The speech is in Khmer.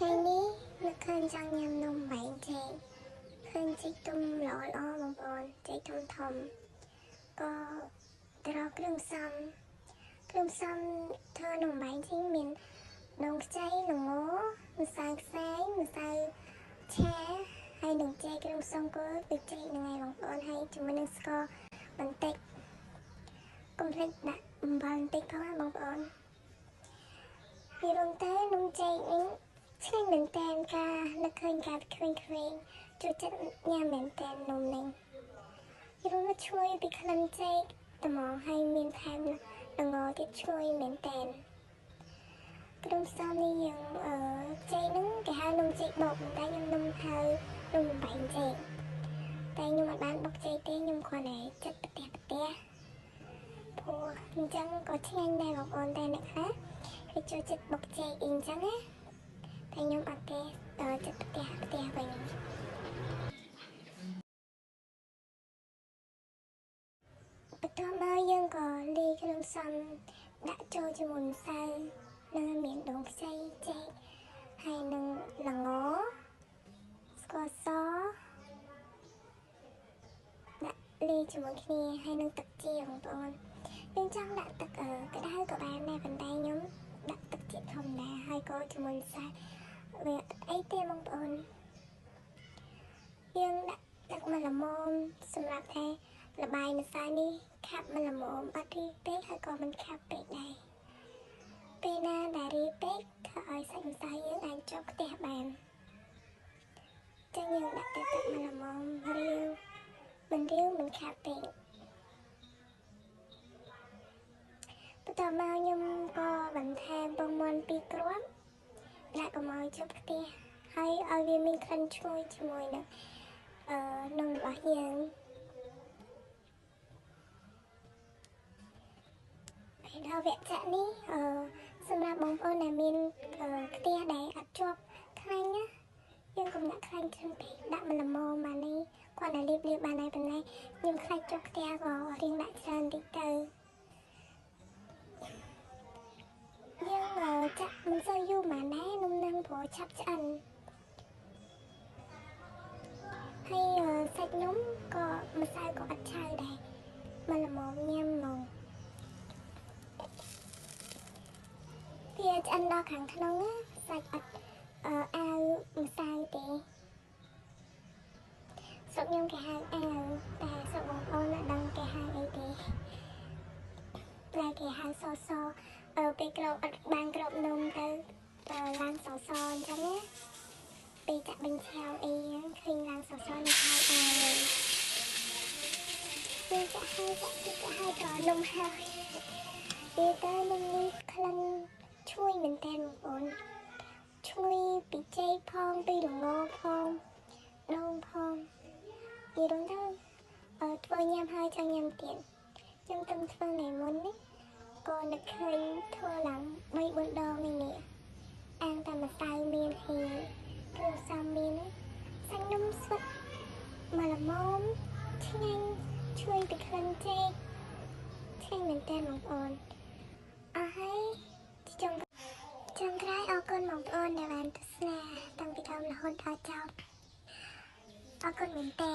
ថ្ងៃនេះនឹកឃើញចង់ញ៉ាំនំបែងចេកឃើញចេកទុំល្អល្អបងប្អូនចេកធំធំក៏ទៅរកគ្រឿងផ្សំគ្រឿងផ្សំធ្វើនំបែងចេកមានដូងខ្ចីល្ងម្សៅខ្សែងម្សៅឆាហើយនឹងចេកគ្រឿងផ្សំគោលគឺចេកហ្នឹងឯងបងប្អូនហើយជាមួយនឹងស្ករបន្តិចកុំភ្លេចដាក់អំបិលបន្តិចផងណាបងប្អូនពីរងទៅនំចេកនេះឆ្ងាញ់មែនតើការនឹកឃើញការក្មេងៗចូលចិត្តញ៉ាំមែនតើនំនេះយល់ឈ្ងុយពីក្លិនចេកត្មងហើយមានថែមល្ងទៀតឈ្ងុយមែនតើគ្រឿងផ្សំនេះយើងចេកហ្នឹងគេហៅនំចេកបុកតែខ្ញុំនំហៅនំបែងចេកតែខ្ញុំអត់បានបុកចេកទេខ្ញុំគ្រាន់តែចិត្តប្រទះប្រទះព្រោះអញ្ចឹងក៏ឆ្ងាញ់ដែរបងប្អូនតែអ្នកខ្លះគេចូលចិត្តបុកចេកអីអញ្ចឹងណាតែខ្ញុំអត់ទេដល់ចិត្តប្រទះប្រទះវិញបន្ទាប់មកយើងក៏លាយគ្រឿងផ្សំដាក់ចូលជាមួយម្សៅនឹងមានដូងខ្ចីចេកហើយនឹងល្ងស្ករសដាក់លាយជាមួយគ្នាហើយនឹងទឹកជាបងប្អូនយើងចង់ដាក់ទឹកក្តៅក៏បានដែរប៉ុន្តែខ្ញុំដាក់ទឹកជាធម្មតាហើយក៏ជាមួយម្សៅវាអីទេបងប្អូនយើងដាក់ទឹកមួយល្មមសម្រាប់តែលបាយម្សៅនេះខាប់មួយល្មមអត់រីពេកហើយក៏មិនខាប់ពេកដែរពេលណាដែលរីពេកធ្វើឲ្យសាច់ម្សៅយើងអាចជាប់ខ្ទះបានចឹងយើងដាក់តែទឹកមួយល្មមរាវមិនរាវមិនខាប់ពេកបន្ទាប់មកខ្ញុំក៏បន្ថែមពងមាន់2គ្រាប់ដាក់កុំឲ្យជាប់ខ្ទះហើយឲ្យវាមានក្លិនឈ្ងុយជាមួយនឹងនំរបស់យើងហើយដល់វគ្គចាក់នេះសម្រាប់បងប្អូនដែលមានខ្ទះដែលអត់ជាប់ខ្លាញ់ណាយើងកុំដាក់ខ្លាញ់ច្រើនពេកដាក់មួយល្មមបាននេះគាត់តែលាបលាបបានហើយប៉ុន្តែខ្ញុំខ្លាចជាប់ខ្ទះក៏រៀងដាក់ច្រើនតិចទៅយើងចាក់មិនសូវយូរប៉ុន្មានដែរនំនឹងព្រោះឆាប់ឆ្អិនហើយសាច់នំក៏ម្សៅក៏អត់ឆៅដែរមកល្មមញ៉ាំហ្មងវាឆ្អិនដល់ខាងក្នុងណាសាច់អត់អាវម្សៅទេស្រុកខ្ញុំគេហៅអាវតែស្រុកបងប្អូនអត់ដឹងគេហៅអីទេតែគេហៅសសពេលក្របអត់បានក្របនំទៅឡើងសសអញ្ចឹងណាពេលចាក់បញ្ឆៅអីឃើញឡើងសសនៅហៅអាវពេលចាក់ហើយចាក់ទៀតហើយក៏នំហើយពេលទៅនំនេះក្លិនឈ្ងុយមែនតើបងប្អូនឈ្ងុយពីចេកផងពីល្ងផងដូងផងនិយាយរួមទៅធ្វើញ៉ាំហើយចង់ញ៉ាំទៀតខ្ញុំទៅធ្វើថ្ងៃមុននេះក៏នឹកឃើញធ្វើឡើង3 4ដងនេះអាងតែម្សៅមានហីគ្រឿងផ្សំមានសាច់នំស្វិតមកល្មមឆ្ងាញ់ឈ្ងុយពីក្លិនចេកឆ្ងាញ់មែនតើបងប្អូនអស់ហើយចុងក្រោយអរគុណបងប្អូនដែលបានទស្សនាតាំងពីដើមរហូតដល់ចប់អរគុណមែនតើ